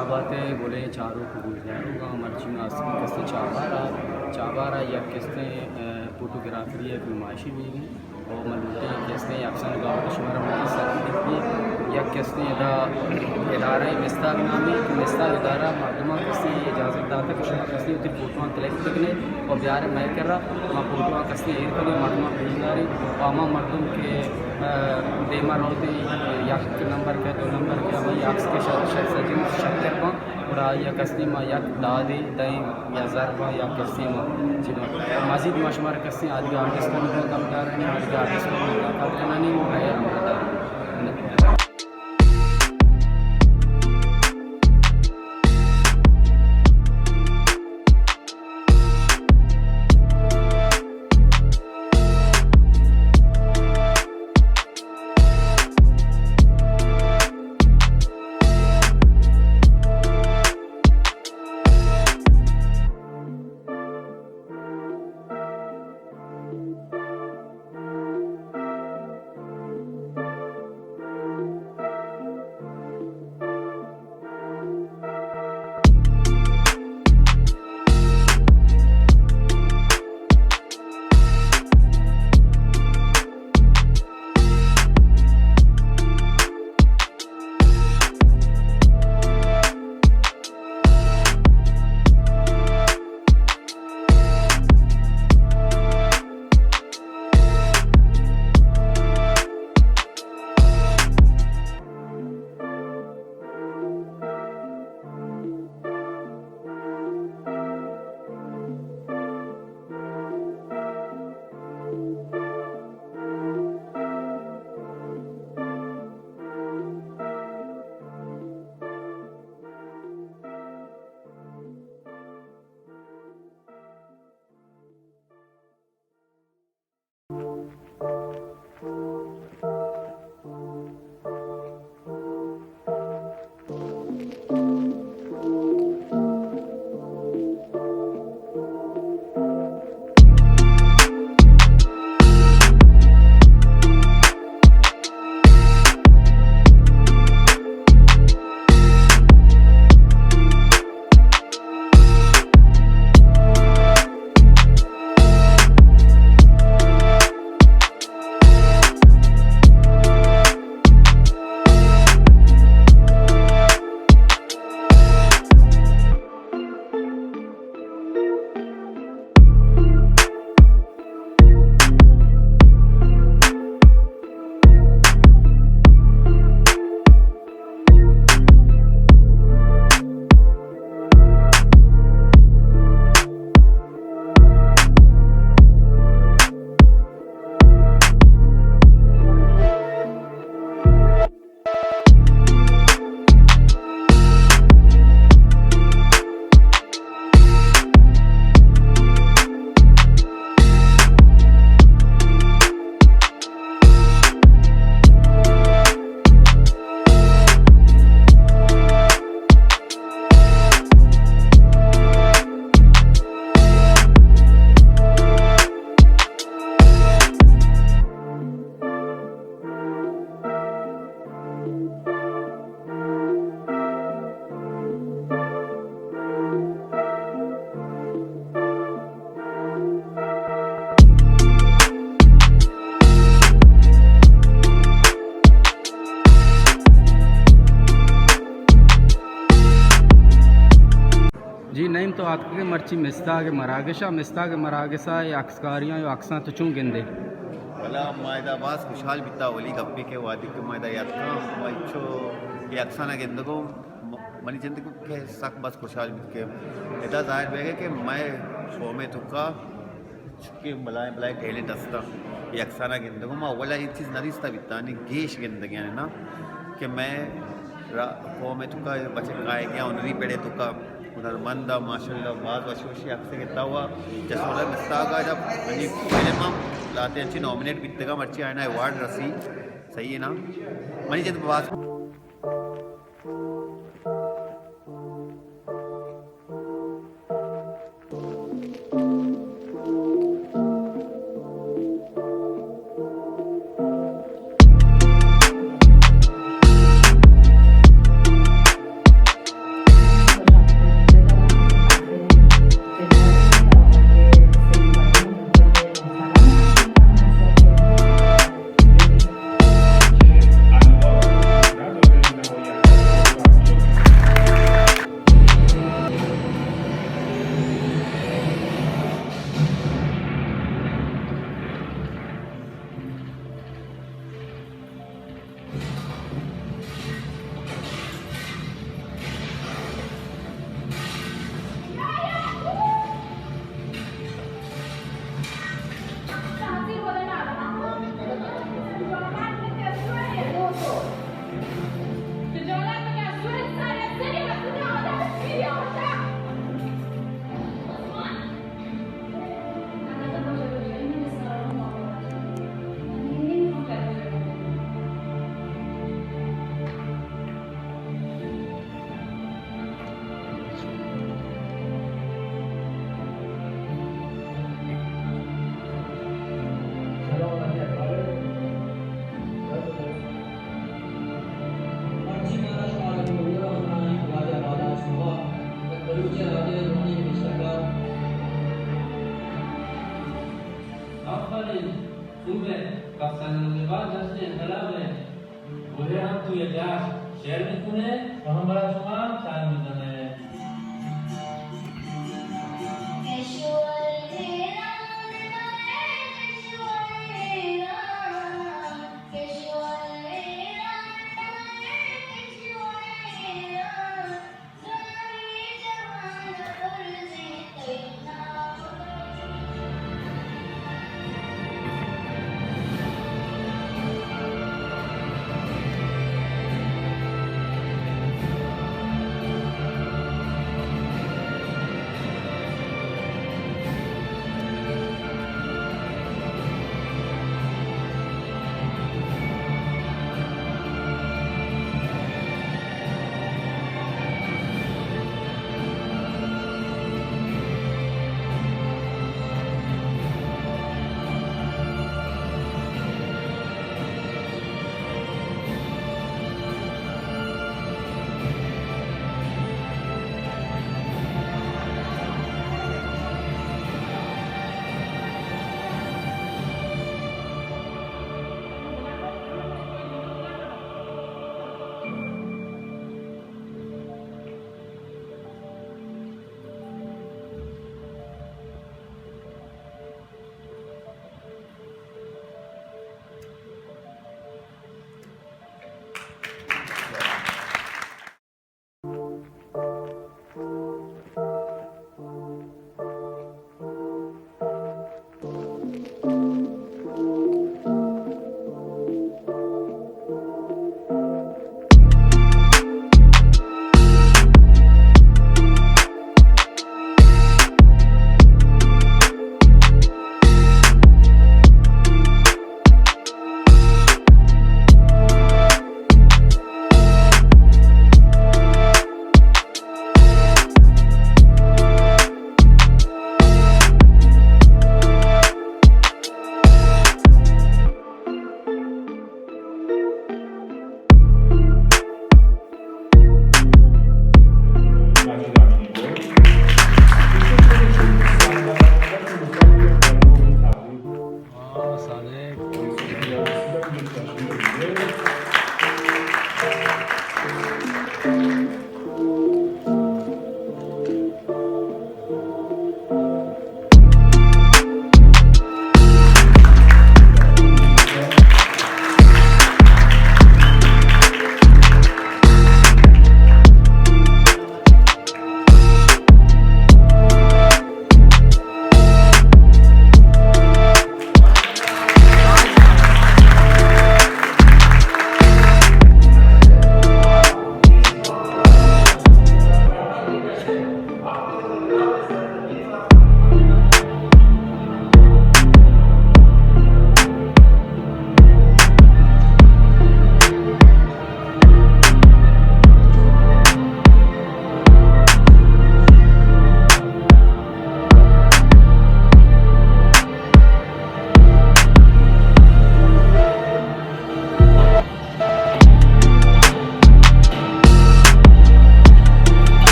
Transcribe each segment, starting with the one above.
آبات ءِ گلیں چاروک ءُ گوشداروکاں، مرچی ما است ایں کستیں چابہار ءَ، چابہار ءَ یک کستیں، ءَ، فوٹوگرافری ءِ یک نمائشے بیگ ءَ اِنت ءُ من لوٹیں کستیں عکسانی بابت ءَ شمارا من سرپد بکنیں۔ یک کستیں ادا ادارہ ءِ مستاگ نامے کہ مستاگ ادارہ مردماں کستیں اجازت داتگ کہ شما کستیں وتی فوٹواں کلک بکن ئے ءُ بیار ئے مئے کرا، ما فوٹواں کستیں ایر کنیں، مردماں پیش داریں ءُ ہما مردم کہ، ءَ، دیما روت ایں، یک نمبر کہ دو نمبر کہ ہمائی عکس کہ شر، شر سجیں شتر باں، گڑا آئی ءَ کستیں ما یک دادے دئیں یا زر باں یا کستیں ما چی باں۔ مزید ما شمارا کستیں آدگہ آرٹسٹانی گوں گپ داریں، آدگہ آرٹسٹانی ملاقات کنانی ءُ مئے ہمراہ داریں۔ جی نعیم، تو آتکگے مرچی مستاگ مراگش ءَ، مستاگ مراگش ءَ اے عکسکاریاں یا عکساں تو چون گندے؟ والا ما ادا باز خوشحال بیتا، اولی گپے کہ وہدے کہ ما ادا یاتکاں، ما انچو اے عکسانا گندگوں، م-، منی جند کہ سک باز خوشحال بیت کہ ادا ظاہر بیگ ءَ کہ مئے قوم ءِ توکا چکے بلائیں بلائیں ٹیلنٹ ہستاں، اے عکسانا گندگوں۔ ما اولا اے چیز نہ دیستا بیتانی گیش گندگیاں نا کہ مئے را-، قوم ءِ توکا بچک کائیگیاں ہنری پڑے توکا ہنرمند ءَ ماشاءاللہ باز وشی وشی عکس گتا ہوا۔ جسولا مستاگ ءَ جب منی فلم ہم لاتے انچی نامینیٹ بیتگا، مرچی آئینا ایوارڈ رسی، صحیح ہے نا؟ منی جند باز خوب ہے، پس سالوں کے بعد جشن انقلاب ہے۔ وہ ہے ہم تو یہ جاش شعر بھی سنے، تو ہمارا شما چار بھی سنے۔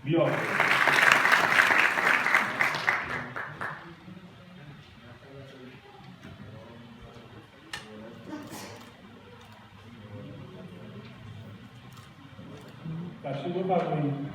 بیا۔ تشریف بفرمایید۔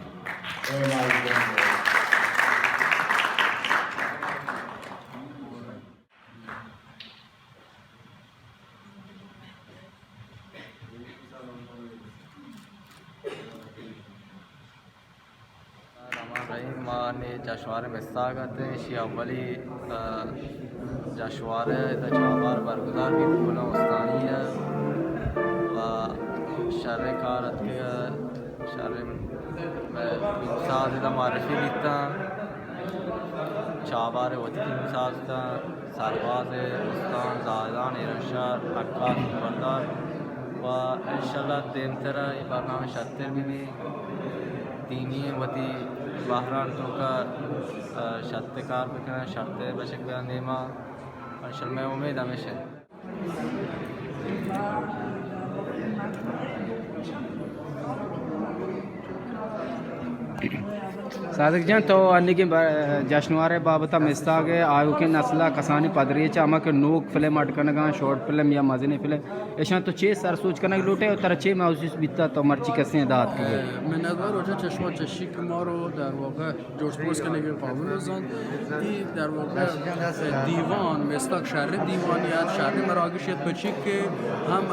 رحیم، ما نی جشنوارے مستاگ اتیں، ایشی اولی، آ، جشنوارے ادا چابہار برگزار بیت، کلوں استانی ءَ و شریں کار اتکگ، شریں فلم ساز ادا معرفی بیتاں، چابار وتی فلم ساز اتاں، سرباز، استان، زاہدان، ایرانشہر، عکاس، بردار و انشاءاللہ دیمترا اے برنامہ شرتر بہ بی، دینی وتی بہران توکا، آ، شرتر کار بکنن، شرتر بچک بیان دیما، انشاءاللہ مئے امید ہمیش انت۔ صادق جان، تو انیگیں با-، جشنوارے بابت ءَ مستاگ ءَ آیوکیں نسل ءَ کسانیں پدریچ ءَ ہما کہ نوک فلم اڈ کنگاں، شارٹ فلم یا مزنیں فلم، ایشاں تو چے سر سوج کنگ لوٹ ئے و ترا چے محسوس بیتا تو مرچی کسیں دات کئے؟ منتوار واجہ چشما چشی کہ ما رو در واقع جورج پوسٹ کنگی قابل زانت۔ ای در واقع دیوان، مستاگ شریں دیوانی ات، شریں مراگشی ات، پچی کہ ہم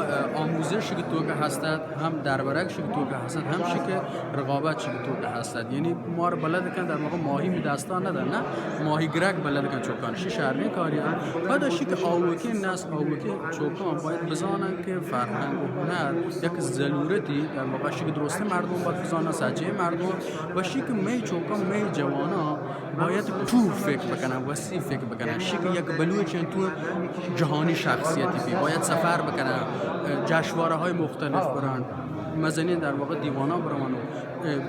آموزش کہ توکا ہست ات، ہم دربرگ شی کہ توکا ہست ات، ہم شی کہ رقابت شی کہ توکا ہست ات۔ یعنی مار بلد کن در واقع ماہی می دستا ندن، نہ ماہی گرگ بلد کن چوکان، شی شریں کاری ات۔ پدا شی کہ آوکیں نسل، آوکیں چوکان باید بزانن کہ فرہنگ و ہنر یک ضرورتی، در واقع شی کہ درستیں مردم باید بزانن، سجیں مردم، و شی کہ مئے چوکان، مئے جوانان باید ٹوپ فکر بکنن، وسیع فکر بکنن۔ شی کہ یک بلوچ انت تو جہانی شخصیتی بی، باید سفر بکنن، جشنوارہ های مختلف برن، مزنیں در واقع دیوانا برون و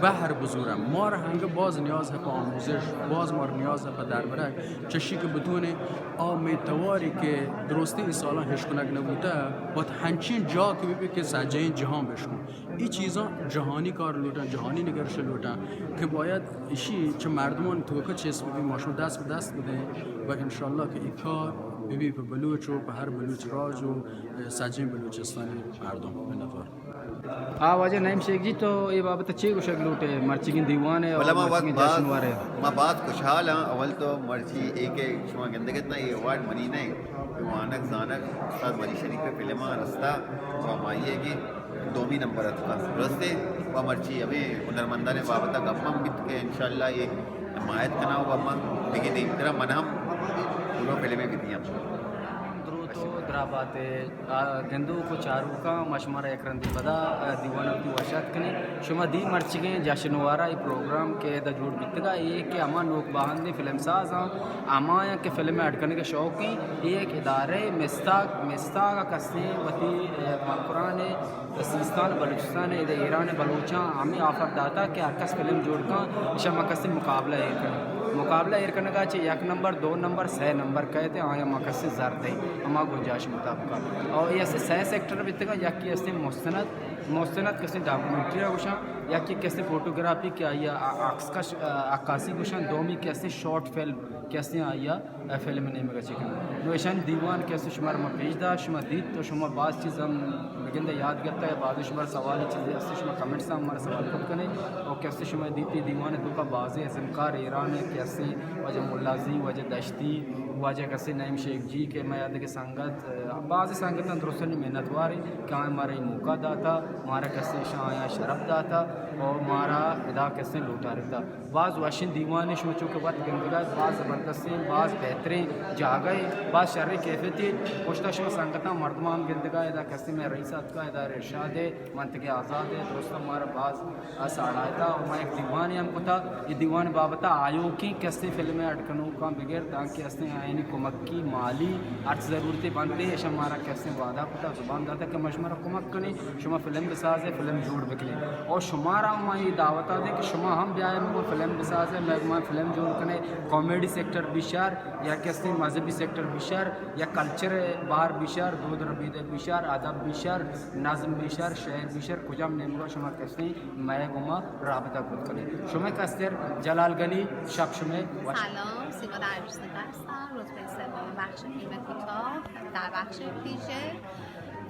بہر بزورن۔ مار ہنگہ باز نیاز ہے پہ آموزش، باز مار نیاز ہے پہ دربرگ، چشی کہ بتونے آ مئے تواری کہ درستیں ای سالاں ہشکنگ نبوتہ، وت ہنچیں جا کہ ببی کہ سجہیں جہان بشکن۔ ای چیزاں جہانی کار لوٹاں، جہانی نگرش لوٹاں کہ باید اشی چہ مردمان توکا چست ببی، ما شما دست بہ دست بدیں و انشاءاللہ کہ ای کار ببی پہ بلوچ و پہ ہر بلوچ راج و سجیں بلوچستانی مردم۔ منتوار۔ آ واجہ نعیم شیخ جی، تو اے بابت چے گوشگ لوٹ ئے مرچیگیں دیوان ءَ اور والا ما وقت مرچیگیں باز، جشنوارے؟ ما باز خوشحال ہاں۔ اول تو مرچی اے کہ شما گندگ ات نا، اے ایوارڈ منی نہ انت، کہ وانگ زانگ استاد ولی شریف ءِ فلماں رستہ و ہمائی ءَ کہ دومی نمبر اتکا۔ درستے؟ و مرچی ہمے ہنرمندانی بابت ءَ گپ ہم بیت کہ انشاءاللہ اے حمایت کناں و من دگہ دیمترا من ہم گلو فلمے بدیاں۔ دروت و درابات ءَ، آ، گندوک و چاروکاں، ما شمارا یک رندے پدا، آ، دیوان ءَ وتی وش آتک کنیں۔ شما دی مرچیگیں جشنوارہ ءِ پروگرام کہ ادا جوڑ بیتگا، اے کہ ہما نوک باہندیں فلم سازاں، ہمایاں کہ فلم ءِ اڈ کنگ ءِ شوقیں، اے یک ادارہ مستاگ، مستاگ ءَ کسیں وتی، آ، مکران ءِ سیستان بلوچستان ءَ، ادا ایران ءِ بلوچاں ہمے آفر داتا کہ ہر کس فلم جوڑ کن، ایشاں ما کسے مقابلہ ایر کنیں۔ مقابلہ ایر کنگا چہ یک نمبر، دو نمبر، سئے نمبر کئیت، آیاں ما کسے زر دئیں، ہما گنجائش مطابقا۔ اور اے اسے سئے سیکٹر بیتگا، یکی اسے مستند، مستند کسے ڈاکومنٹری ءَ گوشاں، یکی کسے فوٹوگرافی کہ آئی ءَ عکس کش، عکاسی گوشاں، دومی کسے شارٹ فلم کسے آئی ءَ اے فلم ءِ نیمگ ءَ چہ کناں۔ نوں ایشانی دیوان کہ است شمارا ما پیش داشت، شما دیت تو شما باز چیز ہم بگندے یاد گپتا یا بازیں شمارا سوال چیزے است، شما کمنٹس ءَ ہم مارا سوال کت کنے۔ اور کہ است شما دیت اے دیوان ءِ توکا بازیں ازمکار ایران ءِ کہ است، واجہ ملازی، واجہ دشتی، واجہ کہ است نعیم شیخ جی کہ مئے دگہ سنگت، بازیں سنگتاں درستانی منتوار ایں کہ آیاں مارا اے موقع داتا، مارا کہ است ایشاں آیاں شرپ داتا اور مارا ادا کہ است لوٹارتا۔ باز وشیں دیوانے، شما چو کہ وت گندگا، باز زبردستیں، باز بہتریں جاگہے، باز شریں کیفیتے۔ پشتا شما سنگتاں مردماں ہم گندگا، ادا کہ است مئے رئیس اتکا، ادا ارشاد ءِ، منطقہ آزاد ءِ، درستاں مارا باز ساڑایتا و ما یک دیوانے ہم کتا۔ اے دیوان بابتا آیوکیں کہ است فلم ءِ اڈ کنوکاں بگر دانکہ است آیانی کمکی مالی ہرچ ضرورتے بنتے، ایشاں مارا کہ است وعدہ کتا، زبان داتا کہ ما شمارا کمک کنیں۔ شما فلم بسازے، فلم جوڑ بکنیں۔ اور شمارا ما اے دعوت دیں کہ شما ہم بیائے، مگو فلم بسازے، مئے گما فلم جوڑ کنے، کامیڈی سیکٹر بشار، یا کسے مذہبی سیکٹر بشار، یا کلچر بہر بشار، دود ربیدہ بشار، ادب بشار، نظم بشار، شعر بشار، کجام نیمگا شما کسے مئے گما رابطہ کت کنے۔ شما کستر جلال گلی، شپ شما وش۔ سلام، سیما درویش زاده هستم، رتبهٔ سوم بخش فیلم کوتاه در بخش ویژه.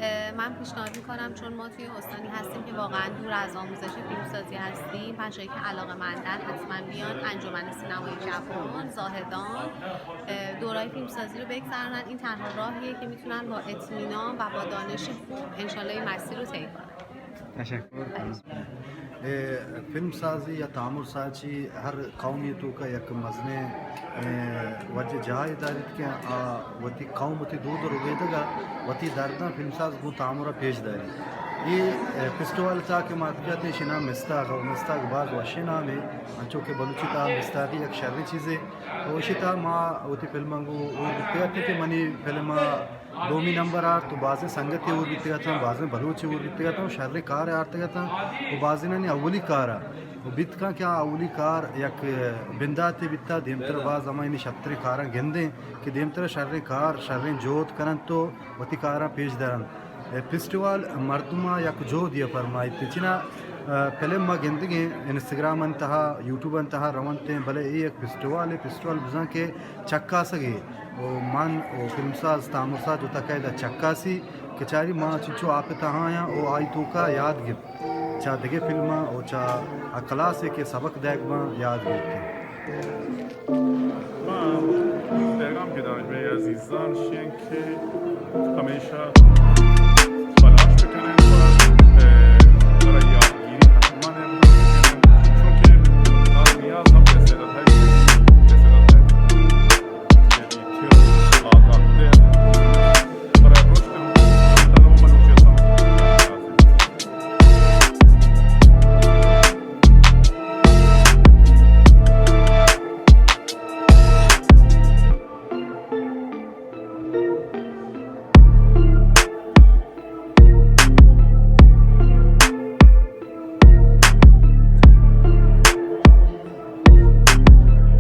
اه، من پیشنهاد می‌کنم، چون ما توی استانی هستیم که واقعاً دور از آموزش فیلمسازی هستیم، بچه‌ای که علاقه‌مندن حتماً بیان انجمن سینمای جوان، زاهدان، اه، دورهٔ فیلمسازی رو بگذرونن. این تنها راهیه که می‌تونن با اطمینان و با دانش خوب انشالله این مسیر رو طی کنن. تشکر. اے فلم سازی یا تامر سازی ہر قومی توکا یک مزنیں، اے، وجہ جاہے داریت کہ آ وتی قوم، وتی دود و ربیدگا، وتی درداں فلم ساز گوں تامرا پیش داریت۔ اے، اے، فیسٹیول تہا کہ ما اتکگ اتیں، ایشی نام مستاگ ءَ، مستاگ باز وشیں نامے، انچو کہ بلوچی تہا مستاگی یک شریں چیزے۔ و ایشی تہا ما وتی فلماں گوں ہور بیتگ اتیں کہ منی فلم ءَ دومی نمبر آرت و بازیں سنگتے ہور بیتگ اتاں، بازیں بلوچے ہور بیتگ اتاں و شریں کارے آرتگ اتاں و بازینانی اولی کار ءَ و بیت کنت کہ آ اولی کار یک بنداتے بیتگ، دیمتر باز ہمایانی شرتریں کاراں گندیں کہ دیمتر شریں کار، شریں جہد کن انت و وتی کاراں پیش در انت۔ اے فیسٹیول مردماں یک جہدے ءَ پرمائیت۔ چنا، آ، فلم ما گندگیں انسٹاگرام ءِ تہا، یوٹیوب ءِ تہا رونت ایں، بلے اے یک فیسٹیولے، فیسٹیول بزاں کہ چکاسگے و من و فلم ساز تامر ساز جتا کئیت ءُ چکاسی کہ چاری ما چنچو آپ ءِ تہا آیاں و آئی توکا یاد گپت۔ چہ دگہ فلماں و چہ آ کلاسے کہ سبق دئیگ باں یاد گپت۔ ما پیغام کہ داشت بہ عزیزان شین کہ ہمیشہ تلاش بکنن۔